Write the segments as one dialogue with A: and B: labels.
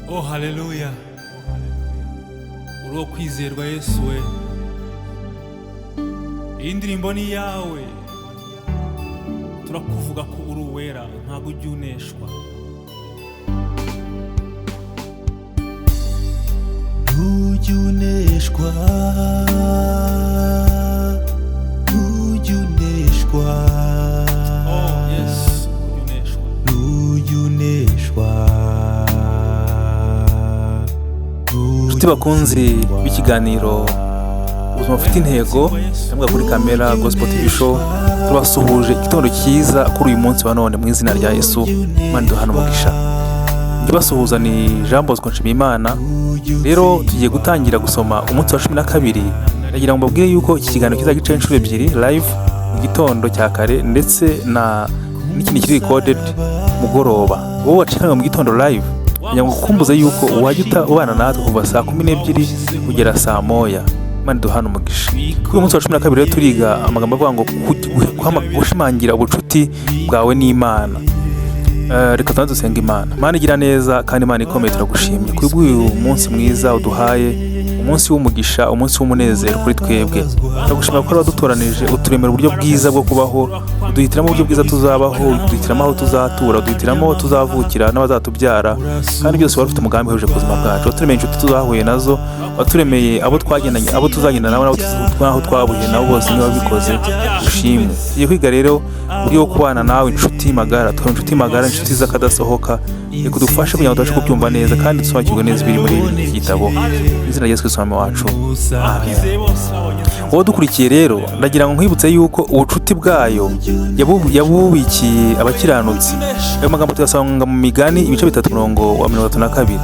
A: Oh, haleluya! Uri uwo kwizerwa, Yesu we. Iyi ndirimbo ni iyawe. Turakuvuga ko uri uwera, ntabwo ujya uneshwa.
B: Ntujya uneshwa, ntujya uneshwa.
A: Oh Yesu, ujya uneshwa.
B: Ntujya uneshwa.
C: Inshuti bakunzi b'ikiganiro Ubuzima Bufite Intego, namwe kuri kamera Gospel TV Show, turabasuhuje. Igitondo cyiza kuri uyu munsi wa none mu izina rya Yesu. Imana iduhana umugisha. Njye ni Jean Bosco Nshimiyimana. Rero tugiye gutangira gusoma umunsi wa 12. Ndagira ngo mbabwire yuko iki kiganiro kizajya gica inshuro ebyiri: live mu gitondo cya kare, ndetse na n'ikindi kiri recorded mugoroba. Wowe wacikanwe mu gitondo live, kugira ngo ukumbuze yuko wajya ubana natwe kuva saa 12 kugera saa 1. Imana iduhane umugisha. Kuri uyu munsi wa 12 rero turiga amagambo avuga ngo gushimangira ubucuti bwawe n'Imana. Reka tubanze dusenga Imana. Imana igira neza kandi Imana ikomeye, turagushimye kuri uyu munsi mwiza uduhaye, umunsi w'umugisha, umunsi w'umunezero kuri twebwe. Turagushimira ko wadutoranije, uturemera uburyo bwiza bwo kubaho, uduhitiramo uburyo bwiza tuzabaho, uduhitiramo aho tuzatura, uduhitiramo aho tuzavukira n'abazatubyara, kandi byose wari ufite umugambi uhebuje ku buzima bwacu. Waturemeye inshuti tuzahuye nazo, waturemeye abo twagendanye, abo tuzagenda nabo, n'aho twabuye nabo, bose niba wabikoze, ushimwe. Tugiye kwiga rero uburyo bwo kubana nawe, inshuti magara, tukaba inshuti magara, inshuti z'akadasohoka. Reka udufashe kugira ngo tubashe kubyumva neza kandi dusobanukirwe neza ibiri muri iki gitabo, mu izina rya Yesu Kristo Umwami wacu, amen.
A: Abizeye bose babonye intsinzi.
C: Wowe dukurikiye rero, ndagira ngo nkwibutse yuko ubucuti bwayo yabubikiye abakiranutsi. Ayo magambo tuyasanga mu Migani ibice 3, umurongo wa 32.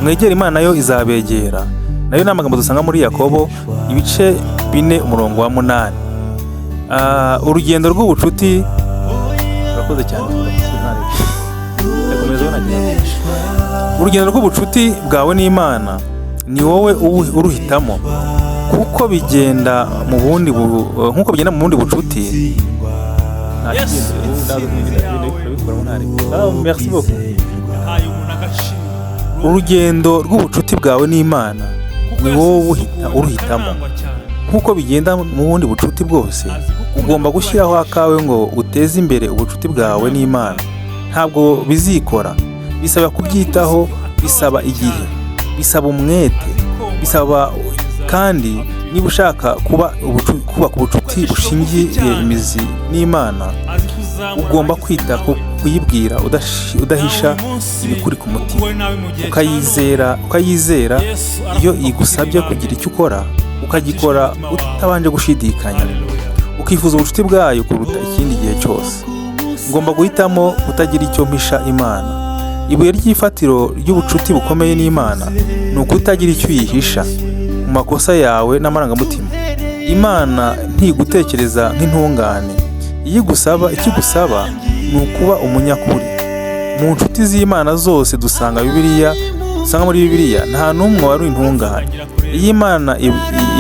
C: Mwegere Imana, yo izabegera. Nayo ni amagambo dusanga muri Yakobo ibice 4, umurongo wa 8. Urugendo rw'ubucuti. Urakoze cyane. Ndakomeza nagira. Urugendo rw'ubucuti bwawe n'Imana ni wowe uruhitamo, kuko bigenda mu bundi nk'uko bigenda mu bundi bucuti. Nta
A: Yes.
C: kigenda, ubu ndaza kubikuramo ntarebe. Ah, merci beaucoup.
A: Yahaye umuntu agaciro.
C: Urugendo rw'ubucuti bwawe n'Imana
A: Kuko
C: ni wowe
A: yasuzuguwe
C: uruhitamo.
A: akanangwa cyane.
C: Nk'uko bigenda mu bundi bucuti bwose,
A: Azi gukunda
C: ugomba gushyiraho akawe ngo uteze imbere ubucuti bwawe n'Imana. Ntabwo bizikora, bisaba kubyitaho, bisaba igihe, bisaba umwete, bisaba. Kandi niba ushaka kubaka ubucuti bushingiye imizi n'Imana,
A: Azi kuzamura
C: ugomba
A: abagize
C: kwita ku
A: nawe.
C: kuyibwira udahisha
A: Nawe uyu munsi,
C: ibikuri ku mutima,
A: wowe nawe mu gihe cya
C: ukayizera
A: none, Yesu
C: iyo
A: aravuga
C: igusabye
A: kugira
C: kugira icyo ukora, ukagikora utabanje gushidikanya,
A: Haleluya.
C: ukifuza ubucuti bwayo kuruta ikindi gihe cyose. Ngomba guhitamo kutagira icyo mpisha Imana. Ibuye ry'ifatiro ry'ubucuti bukomeye n'Imana ni ukutagira icyo uyihisha mu makosa yawe n'amarangamutima. Imana ntigutekereza nk'intungane. Iyo igusaba, icyo igusaba ni ukuba umunyakuri. Mu nshuti z'Imana zose dusanga muri Bibiliya, nta n'umwe wari intungane. Iyo Imana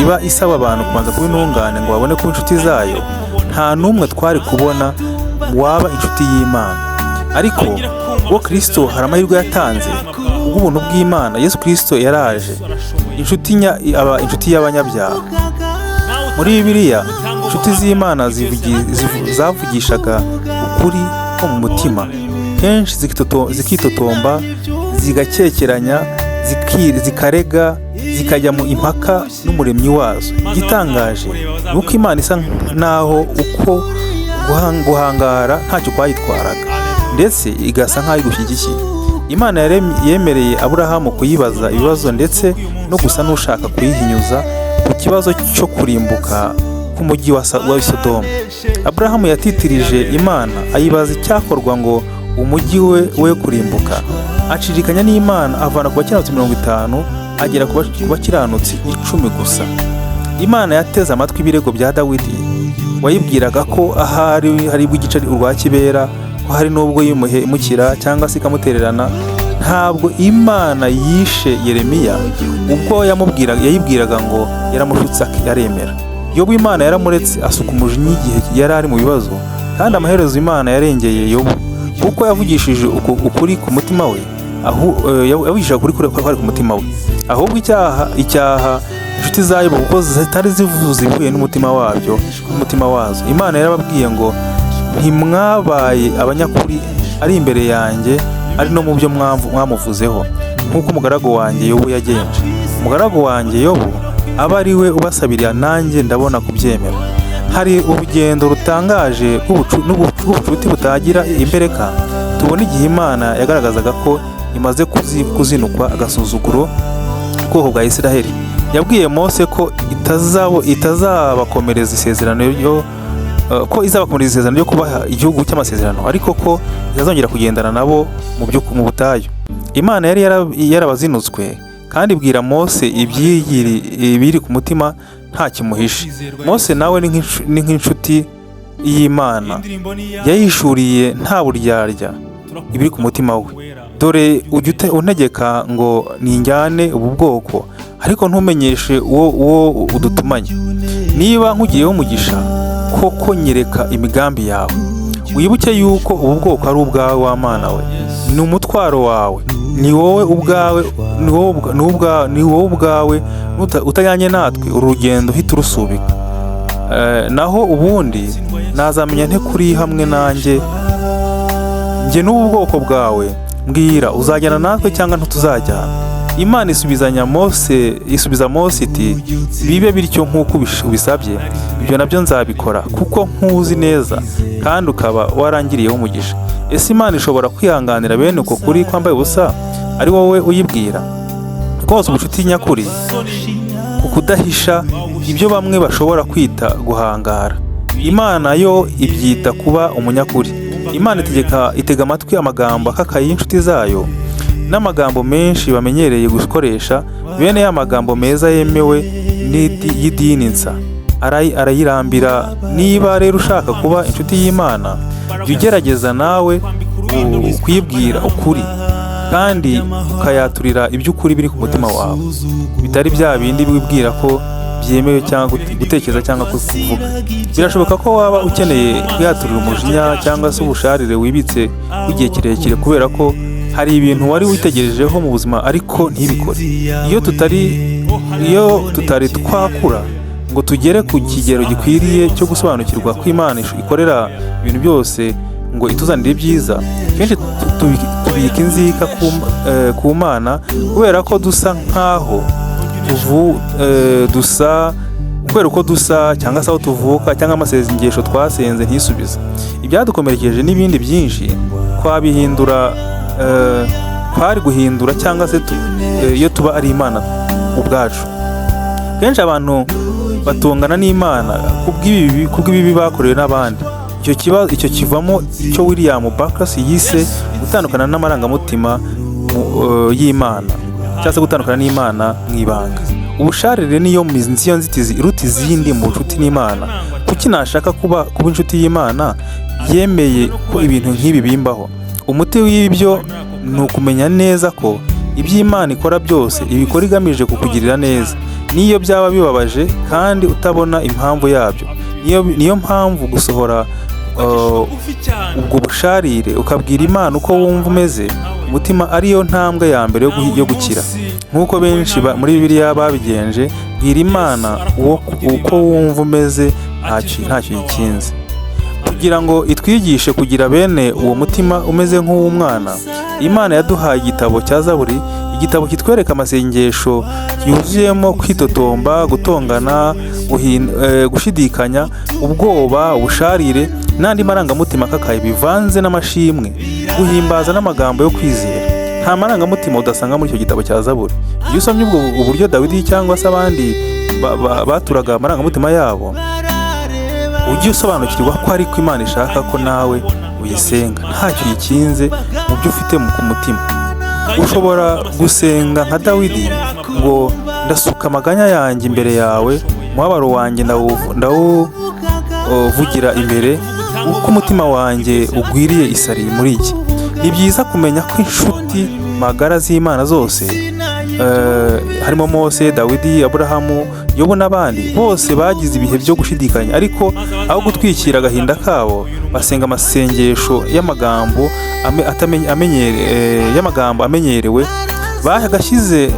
C: iba isaba abantu kubanza kuba intungane ngo babone kuba inshuti zayo, nta n'umwe twari kubona waba inshuti y'Imana. Ariko ubwo Kristo hari amahirwe yatanze, ubw'ubuntu bw'Imana, Yesu Kristo yaraje inshuti aba inshuti y'abanyabyaha. Muri Bibiliya, inshuti z'Imana zavugishaga ukuri ko mu mutima, kenshi zikitotomba, zigakekeranya, zikarega, zikajya mu impaka n'Umuremyi wazo. Igitangaje ni uko Imana isa naho uko guhangara ntacyo kwayitwaraga, ndetse igasa nk'aho igushyigikiye. Imana yemereye Aburahamu kuyibaza ibibazo, ndetse no gusa n'ushaka kuyihinyuza ku kibazo cyo kurimbuka k'umujyi wa Sodomu. Aburahamu yatitirije Imana, ayibaza icyakorwa ngo umujyi we we kurimbuka. Acirikanya n'Imana, avana ku bakiranutsi 50 agera ku bakiranutsi 10 gusa. Imana yateze amatwi ibirego bya Dawidi, wayibwiraga ko ahari hari bw'igice urwa kibera, ko hari n'ubwo yimuhemukira cyangwa se ikamutererana. Ntabwo Imana yishe Yeremiya ubwo yayibwiraga ngo yaramushutse aremera. Yobu, Imana yaramuretse asuka umujinya igihe yari ari mu bibazo, kandi amaherezo Imana yarengeye Yobu kuko yavugishije ukuri ku mutima we. Yavugishaga ukuri kwari ku mutima we. Ahubwo icyaha inshuti za Yobu kuko zitari zivuze ibihuye n'umutima wabyo, n'umutima wazo. Imana yarababwiye ngo: "Ntimwabaye abanyakuri ari imbere yanjye, ari no mu byo mwamuvuzeho, nk'uko umugaragu wanjye Yobu yagenje. Umugaragu wanjye Yobu aba ari we ubasabira, nanjye ndabona kubyemera." Hari urugendo rutangaje rw'ubucuti butagira imbereka tubona igihe Imana yagaragazaga ko imaze kuzinukwa agasuzuguro ubwoko bwa Isiraheli. Yabwiye Mose ko itazabakomereza isezerano ryo eh, ko izabakomereza isezerano ryo kubaha igihugu cy'amasezerano, ariko ko itazongera kugendana nabo mu butayu. Imana yari yarabazinutswe kandi ibwira Mose ibiri ku mutima nta kimuhishe. Mose nawe ni nk'inshuti y'Imana, yayishuriye nta buryarya ibiri ku mutima we. "Dore ujya untegeka ngo ninjyane ubu bwoko, ariko ntumenyeshe uwo udutumanye. Niba nkugiyeho umugisha koko, nyereka imigambi yawe. Wibuke yuko ubu bwoko ari ubwawe, wa Mana we, ni umutwaro wawe, ni wowe ubwawe, ni wowe ubwawe. Utajyanye natwe, uru rugendo uhita urusubika. Naho ubundi nazamenya nte kuri hamwe nanjye, njye n'ubu bwoko bwawe? Mbwira, uzajyana natwe cyangwa ntituzajyana?" Imana isubizanya Mose, isubiza Mose iti: "Bibe bityo nk'uko ubisabye, ibyo nabyo nzabikora, kuko nkuzi neza kandi ukaba warangiriyeho umugisha." Ese Imana ishobora kwihanganira bene uko kuri kwambaye ubusa ari wowe uyibwira? Rwose ubucuti nyakuri ku kudahisha ibyo bamwe bashobora kwita guhangara, Imana yo ibyita kuba umunyakuri. Imana itegeka, itega amatwi amagambo akakaye y'inshuti zayo n'amagambo menshi bamenyereye gukoresha, bene ya magambo meza yemewe y'idini nsa. Arayirambira. Niba rero ushaka kuba inshuti y'Imana, jya ugerageza nawe kuyibwira ukuri kandi ukayaturira iby'ukuri biri ku mutima wawe, bitari bya bindi wibwira ko byemewe cyangwa gutekereza cyangwa kuvuga. Birashoboka ko waba ukeneye kuyaturira umujinya cyangwa se ubusharire wibitse w'igihe kirekire kubera ko hari ibintu wari witegerejeho mu buzima ariko ntibikore. Iyo tutari twakura ngo tugere ku kigero gikwiriye cyo gusobanukirwa ko Imana ikorera ibintu byose ngo ituzanire ibyiza, kenshi tubika inzika ku Mana kubera ko dusa nkaho tuvu eh, dusa kubera uko dusa, cyangwa se aho tuvuka, cyangwa amasengesho twasenze ntisubize, ibyadukomerekeje n'ibindi byinshi twabihindura, twari guhindura cyangwa se iyo tuba ari Imana ubwacu. Kenshi abantu batongana n'Imana kubw'ibibi bakorewe n'abandi. Icyo kibazo, icyo kivamo icyo William Barclay yise gutandukana n'amarangamutima y'Imana, cyangwa se gutandukana n'Imana mu ibanga. Ubusharire niyo mizi, niyo nzitizi iruta izindi mu bucuti n'Imana. Kuki nashaka kuba inshuti y'Imana yemeye ko ibintu nk'ibi bimbaho? Umuti w'ibyo ni ukumenya neza ko ibyo Imana ikora byose ibikora igamije kukugirira neza, n'iyo byaba bibabaje kandi utabona impamvu yabyo. Niyo mpamvu gusohora ubwo busharire ukabwira Imana uko wumva umeze umutima ariyo ntambwe ya mbere yo gukira, nk'uko benshi muri Bibiliya babigenje. Bwira Imana uko wumva umeze ntacyo yikinze. Kugira ngo itwigishe kugira bene uwo mutima umeze nk'uw'umwana, Imana yaduhaye igitabo cya Zaburi, igitabo kitwereka amasengesho yuzuyemo kwitotomba, gutongana, gushidikanya, ubwoba, ubusharire n'andi marangamutima akakaye bivanze n'amashimwe, guhimbaza n'amagambo yo kwizera. Nta marangamutima udasanga muri icyo gitabo cya Zaburi. Iyo usomye ubwo uburyo Dawidi cyangwa se abandi baturaga amarangamutima yabo, ujye usobanukirwa ko ariko Imana ishaka ko nawe uyisenga ntacyo uyikinze mu byo ufite ku mutima. Ushobora gusenga nka Dawidi ngo: "Ndasuka amaganya yanjye imbere yawe, umubabaro wanjye ndawuvugira imbere, uko umutima wanjye ugwiriye isari muri iki." Ni byiza kumenya ko inshuti magara z'Imana zose Harimo Mose, Dawidi, Aburahamu, Yobu n'abandi bose bagize ibihe byo gushidikanya, ariko aho gutwikira agahinda kabo basenga amasengesho y'amagambo amenyerewe, bagashyize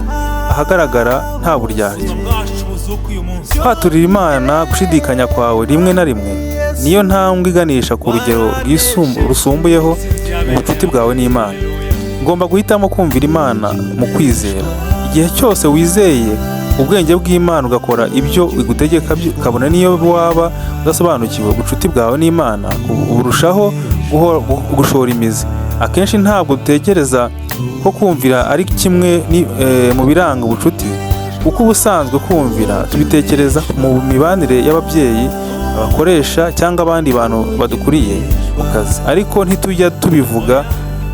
C: ahagaragara nta buryarya.
A: Bwacu buzuka uyu munsi.
C: Kwaturira Imana gushidikanya kwawe rimwe na rimwe niyo ntambwe iganisha ku rugero rusumbuyeho mu bucuti bwawe n'Imana. Ngomba guhitamo kumvira Imana mu kwizera. Igihe cyose wizeye ubwenge bw'Imana, ugakora ibyo igutegeka, kabone n'iyo waba udasobanukiwe, ubucuti bwawe n'Imana burushaho gushora imizi. Akenshi ntabwo dutekereza ko kumvira ari kimwe mu biranga ubucuti, kuko ubusanzwe kumvira tubitekereza mu mibanire y'ababyeyi, abakoresha cyangwa abandi bantu badukuriye mu kazi, ariko ntitujya tubivuga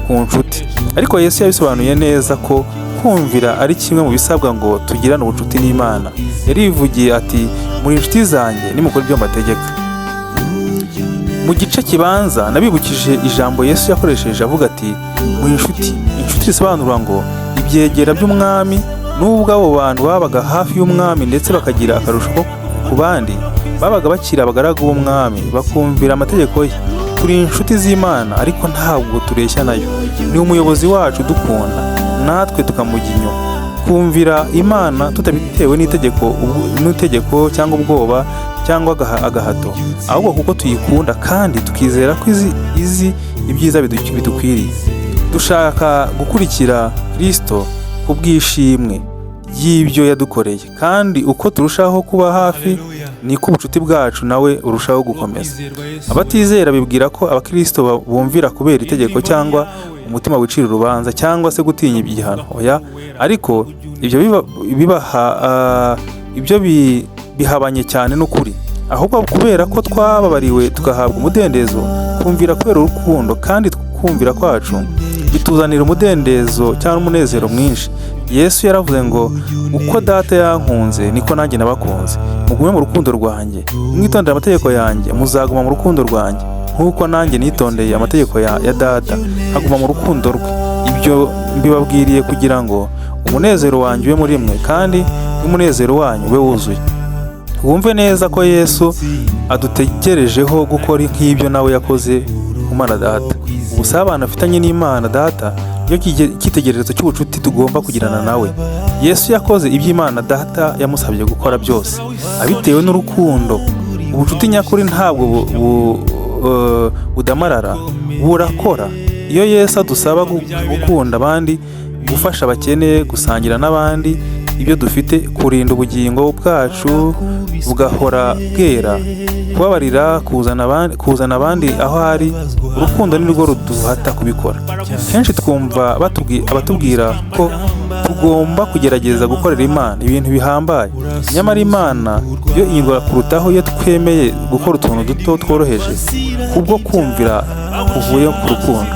C: ku nshuti. Ariko Yesu yabisobanuye neza ko kumvira ari kimwe mu bisabwa ngo tugirane ubucuti n'Imana. Yarivugiye ati: "Muri inshuti zanjye nimukora ibyo mbategeka." Mu gice kibanza nabibukije ijambo Yesu yakoresheje avuga ati: "Muri inshuti." Inshuti risobanura ngo ibyegera by'umwami. Nubwo abo bantu babaga hafi y'umwami ndetse bakagira akarusho ko ku bandi, babaga bakiri abagaragu b'umwami, bakumvira amategeko ye. Turi inshuti z'Imana, ariko ntabwo tureshya nayo. Ni umuyobozi wacu dukunda, natwe tukamujya inyuma. Kumvira Imana tutabitewe n'itegeko cyangwa ubwoba cyangwa agahato, ahubwo kuko tuyikunda kandi tukizera ko izi ibyiza bidukwiriye. Dushaka gukurikira Kristo ku bw'ishimwe ry'ibyo yadukoreye, kandi uko turushaho kuba hafi
A: Haleluya.
C: niko ubucuti bwacu nawe urushaho gukomeza.
A: Kwizerwa Yesu.
C: Abatizera bibwira ko abakristo bumvira kubera itegeko cyangwa umutima wicira urubanza cyangwa se gutinya igihano. Oya, ariko ibyo bibaha ibyo bihabanye cyane n'ukuri. Ahubwo kubera ko twababariwe tugahabwa umudendezo, kumvira kubera urukundo, kandi kumvira kwacu bituzanira umudendezo cyangwa umunezero mwinshi. Yesu yaravuze ngo: "Uko Data yankunze niko nanjye nabakunze, mugume mu rukundo rwanjye. Mwitondera amategeko yanjye muzaguma mu rukundo rwanjye, nk'uko nanjye nitondeye amategeko ya Data nkaguma mu rukundo rwe. Ibyo mbibabwiriye kugira ngo umunezero wanjye ube muri mwe, kandi n'umunezero wanyu ube wuzuye." Wumve neza ko Yesu adutegerejeho gukora nk'ibyo nawe yakoze ku Mana Data. Ubusabane afitanye n'Imana Data niyo cyitegererezo cy'ubucuti tugomba kugirana nawe. Yesu yakoze ibyo Imana Data yamusabye gukora byose abitewe n'urukundo. Ubucuti nyakuri ntabwo budamarara, burakora. Iyo Yesu adusaba gukunda abandi, gufasha abakene, gusangira n'abandi ibyo dufite, kurinda ubugingo bwacu bugahora bwera, kubabarira, kuzana abandi aho ari, urukundo ni rwo ruduhata kubikora. Kenshi twumva abatubwira ko tugomba kugerageza gukorera Imana ibintu bihambaye, nyamara Imana yo inyurwa kurutaho iyo twemeye gukora utuntu duto tworoheje kubwo kumvira kuvuye ku rukundo.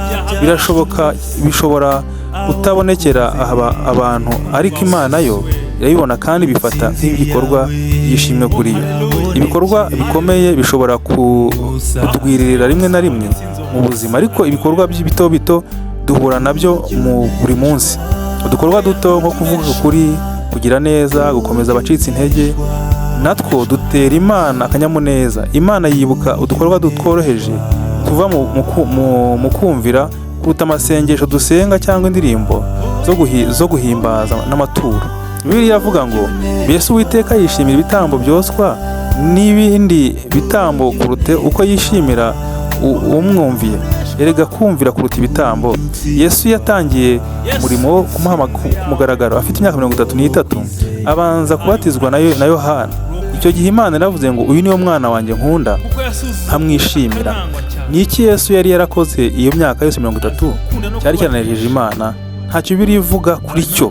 C: Birashoboka, bishobora kutabonekera abantu, ariko Imana yo irabibona kandi bifata nk'ibikorwa by'ishimwe kuri yo. Ibikorwa bikomeye bishobora kutugwirira rimwe na rimwe mu buzima, ariko ibikorwa bito bito duhura nabyo mu buri munsi, udukorwa duto nko kuvuga ukuri, kugira neza, gukomeza abacitse intege, natwo dutera Imana akanyamuneza. Imana yibuka udukorwa tworoheje tuva mu kumvira kuruta amasengesho dusenga cyangwa indirimbo zo guhimbaza n'amaturo. Bibiliya iravuga ngo: "Mbese Uwiteka yishimira ibitambo byoswa n'ibindi bitambo kuruta uko yishimira umwumviye? Erega kumvira kuruta ibitambo." Yesu yatangiye umurimo wo kumuhama ku mugaragaro afite imyaka 33, abanza kubatizwa na Yohana. Icyo gihe Imana yaravuze ngo: "Uyu niwe mwana wanjye nkunda,
A: Kuko yasuzumye
C: nkamwishimira."
A: akanangwa cyane.
C: Ni iki Yesu yari yarakoze iyo myaka yose 30 cyari cyaranejeje Imana? Ntacyo Bibiliya ivuga kuri cyo,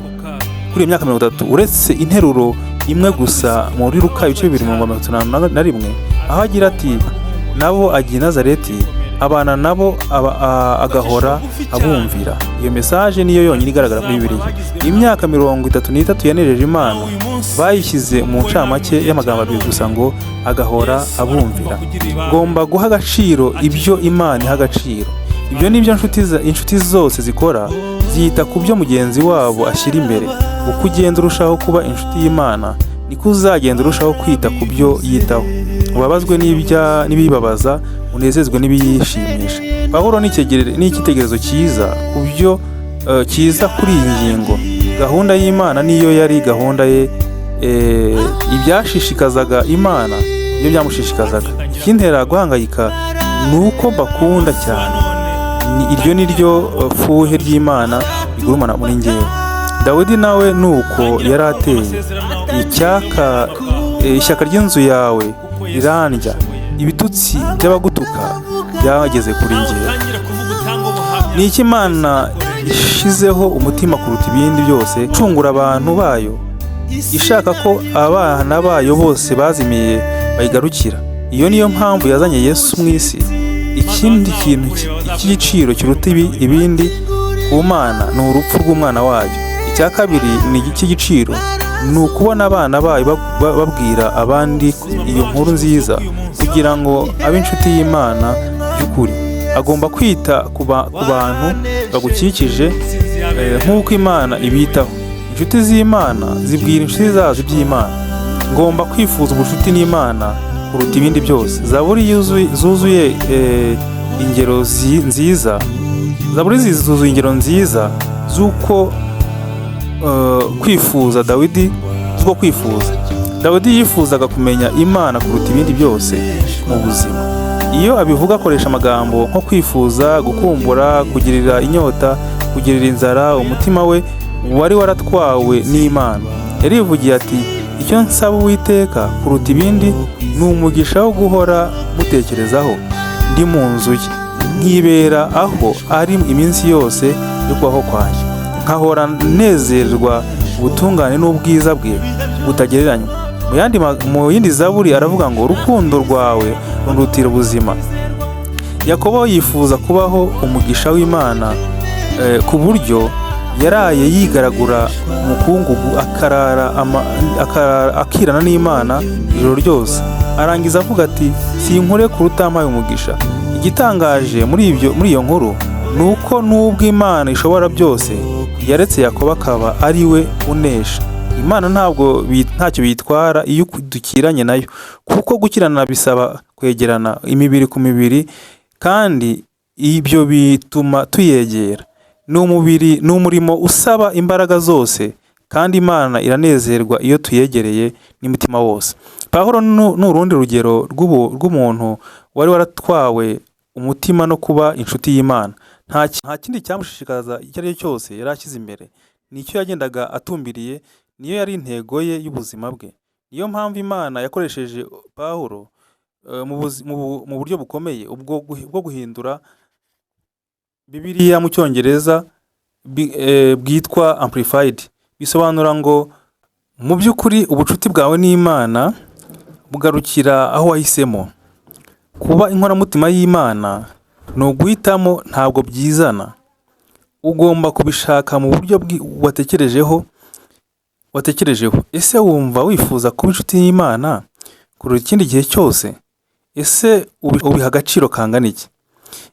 C: kuri iyo myaka 30, uretse interuro imwe gusa muri Luka ibice 2:31, aho agira ati: "Nabo agiye i Nazareti, abana nabo agahora abumvira." Iyo message niyo yonyine igaragara muri Bibiliya. Imyaka 33 yanejeje Imana bayishyize mu ncamake y'amagambo abiri gusa ngo: "Agahora abumvira." Ngomba guha agaciro ibyo Imana iha agaciro. Ibyo ni byo inshuti zose zikora, zita ku byo mugenzi wabo ashyira imbere. Uko ugenda urushaho kuba inshuti y'Imana, niko uzagenda urushaho kwita ku byo yitaho, ubabazwe n'ibibabaza, unezezwe n'ibiyishimisha. Pawulo ni icyitegererezo cyiza ku byo cyiza kuri iyi ngingo. Gahunda y'Imana niyo yari gahunda ye, ibyashishikazaga Imana nibyo byamushishikazaga. Ikintera guhangayika ni uko mbakunda cyane. Iryo ni ryo fuhe ry'Imana rigurumana muri njyewe. Dawidi nawe ni uko yari ateye. Icyaka ishyaka ry'inzu yawe rirandya, ibitutsi by'abagutuka byageze kuri njyewe.
A: Utangira kuvuga, utanga ubuhamya.
C: Ni iki Imana ishizeho umutima kuruta ibindi byose? Cungura abantu bayo, ishaka ko abana bayo bose bazimiye bayigarukira. Iyo niyo mpamvu yazanye Yesu mu isi. Ikindi kintu cy'igiciro kiruta ibindi ku Mana ni urupfu rw'umwana wayo. Icya kabiri ni icy'igiciro ni ukubona abana bayo babwira abandi iyo nkuru nziza. Kugira ngo abe inshuti y'Imana by'ukuri, agomba kwita ku bantu bagukikije nk'uko Imana ibitaho. Inshuti z'Imana zibwira inshuti zazo iby'Imana. Ngomba kwifuza ubucuti n'Imana kuruta ibindi byose. Zaburi zuzuye ingero nziza. Zaburi zuzuye ingero nziza z'uko kwifuza Dawidi, z'uko kwifuza. Dawidi yifuzaga kumenya Imana kuruta ibindi byose mu buzima. Iyo abivuga akoresha amagambo nko kwifuza, gukumbura, kugirira inyota, kugirira inzara. Umutima we wari waratwawe n'Imana. Yarivugiye ati: "Icyo nsaba Uwiteka kuruta ibindi ni umugisha wo guhora mutekerezaho ndi mu nzu ye, nkibera aho ari iminsi yose yo kubaho kwanjye, nkahora nezerwa ubutungane n'ubwiza bwe butagereranywa." Mu yindi zaburi aravuga ngo: "Urukundo rwawe rundutira ubuzima." Yakobo yifuza kubaho umugisha w'Imana ku buryo yaraye yigaragura mu mukungugu, akarara akirana n'Imana ijoro ryose, arangiza avuga ati: "Sinkure utampaye umugisha." Igitangaje muri iyo nkuru ni uko nubwo Imana ishobora byose, yaretse Yakobo akaba ari we unesha. Imana ntabwo ntacyo bitwara iyo dukiranye nayo, kuko gukirana bisaba kwegerana imibiri ku mibiri, kandi ibyo bituma tuyegera. Ni umubiri, ni umurimo usaba imbaraga zose, kandi Imana iranezerwa iyo tuyegereye n'imitima wose. Pawulo ni urundi rugero rw'umuntu wari waratwawe umutima no kuba inshuti y'Imana. Nta kindi cyamushishikaza icyo ari cyo cyose yari ashyize imbere, nicyo yagendaga atumbiriye, niyo yari intego ye y'ubuzima bwe. Niyo mpamvu Imana yakoresheje Pawulo mu buryo bukomeye ubwo bwo guhindura Bibiliya mu Cyongereza bwitwa Amplified. Bisobanura ngo mu by'ukuri ubucuti bwawe n'Imana bugarukira aho wahisemo. Kuba inkoramutima y'Imana ni uguhitamo, ntabwo byizana. Ugomba kubishaka mu buryo watekerejeho. Ese wumva wifuza kuba inshuti y'Imana kuruta ikindi gihe cyose? Ese ubiha agaciro kangana iki?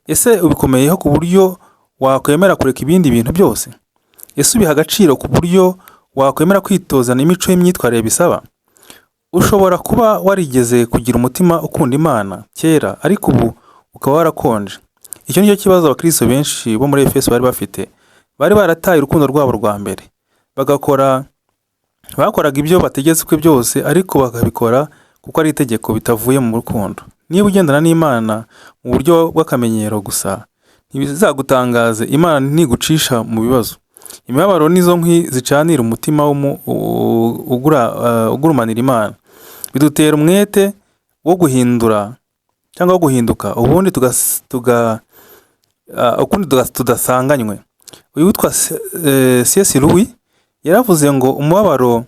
C: Ese ubikomeyeho ku buryo wakwemera kureka ibindi bintu byose? Ese ubiha agaciro ku buryo wakwemera kwitozana imico y'imyitwarire bisaba? Ushobora kuba warigeze kugira umutima ukunda Imana kera, ariko ubu ukaba warakonje. Icyo ni cyo kibazo abakristo benshi bo muri Efeso bari bafite. Bari barataye urukundo rwabo rwa mbere, bakoraga ibyo bategetswe byose, ariko bakabikora kuko ari itegeko, bitavuye mu rukundo. Niba ugendana n'Imana mu buryo bw'akamenyero gusa, ntibizagutangaze Imana ntigucisha mu bibazo. Imibabaro nizo nkwi zicanira umutima ugurumanira Imana. Bidutera umwete wo guhindura cyangwa wo guhinduka, ubundi ukundi tudasanganywe. Uyu witwa C.S. Lewis yaravuze ngo umubabaro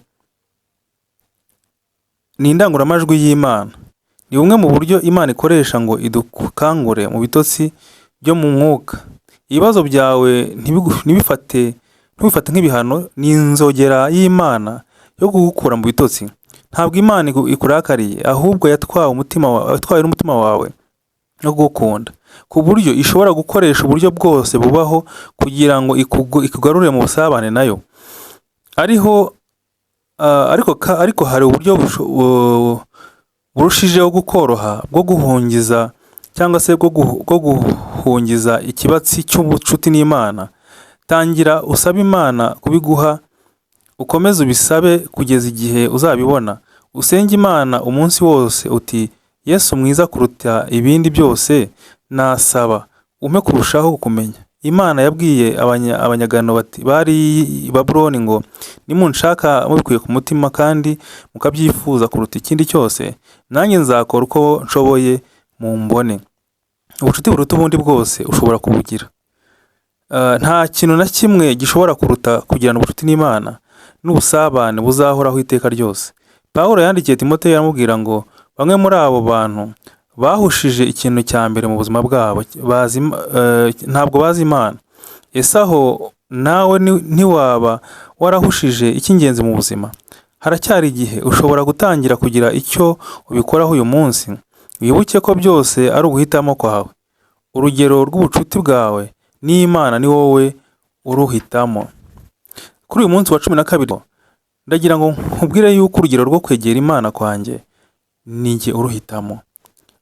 C: ni indangururamajwi y'Imana. Ni bumwe mu buryo Imana ikoresha ngo idukangure mu bitotsi byo mu mwuka. Ibibazo byawe ntubifate nk'ibihano, ni inzogera y'Imana yo kugukura mu bitotsi. Ntabwo Imana ikurakariye, ahubwo yatwawe n'umutima wawe no kugukunda. ku buryo ishobora gukoresha uburyo bwose bubaho kugira ngo ikugarure mu busabane nayo. Ariho ariko hari uburyo burushijeho gukoroha bwo guhungiza cyangwa se bwo guhungiza ikibatsi cy'ubucuti n'Imana. Tangira usabe Imana kubiguha, ukomeze ubisabe kugeza igihe uzabibona. Usenge Imana umunsi wose uti: "Yesu mwiza kuruta ibindi byose nasaba, umpe kurushaho kukumenya." Imana yabwiye abanyagano bati bari i Babuloni ngo: "Nimunshaka mubikuye ku mutima kandi mukabyifuza kuruta ikindi cyose, nanjye nzakora uko nshoboye mumbone." Ubucuti buruta ubundi bwose ushobora kubugira. Nta kintu na kimwe gishobora kuruta kugirana ubucuti n'Imana n'ubusabane buzahoraho iteka ryose. Pawulo yandikiye Timoteyo aramubwira ngo bamwe muri abo bantu bahushije ikintu cya mbere mu buzima bwabo, ntabwo bazi Imana. Ese aho nawe ntiwaba warahushije icy'ingenzi mu buzima? Haracyari igihe, ushobora gutangira kugira icyo ubikoraho uyu munsi. Wibuke ko byose ari uguhitamo kwawe. Urugero rw'ubucuti bwawe n'Imana ni wowe uruhitamo. Kuri uyu munsi wa 12, ndagira ngo nkubwire yuko urugero rwo kwegera Imana kwanjye ni njye uruhitamo.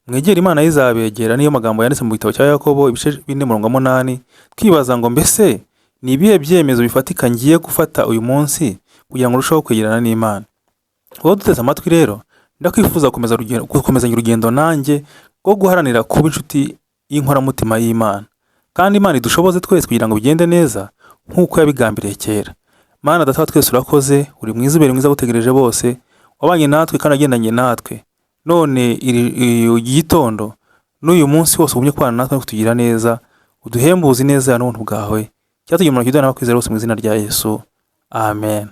C: Mwegere Imana izabegera, niyo magambo yanditse mu gitabo cya Yakobo ibice 4 umurongo wa 8. Twibaza ngo: mbese ni ibihe byemezo bifatika ngiye gufata uyu munsi kugira ngo urusheho kwegerana n'Imana? Wowe duteze amatwi rero, ndakwifuza gukomezanya urugendo nanjye rwo guharanira kuba inshuti y'inkoramutima y'Imana, kandi Imana idushoboze twese kugira ngo bigende neza nk'uko yabigambiriye kera. Mana Data wa twese, urakoze, uri mwiza, ubera mwiza agutegereje bose. Wabanye natwe kandi wagendanye natwe, none iri gitondo n'uyu munsi wose ugumye kubana natwe no kutugira neza, uduhembuze ineza yawe n'ubuntu bwawe, cyatugira umuntu n'abakwizera bose, mu izina rya Yesu, amen.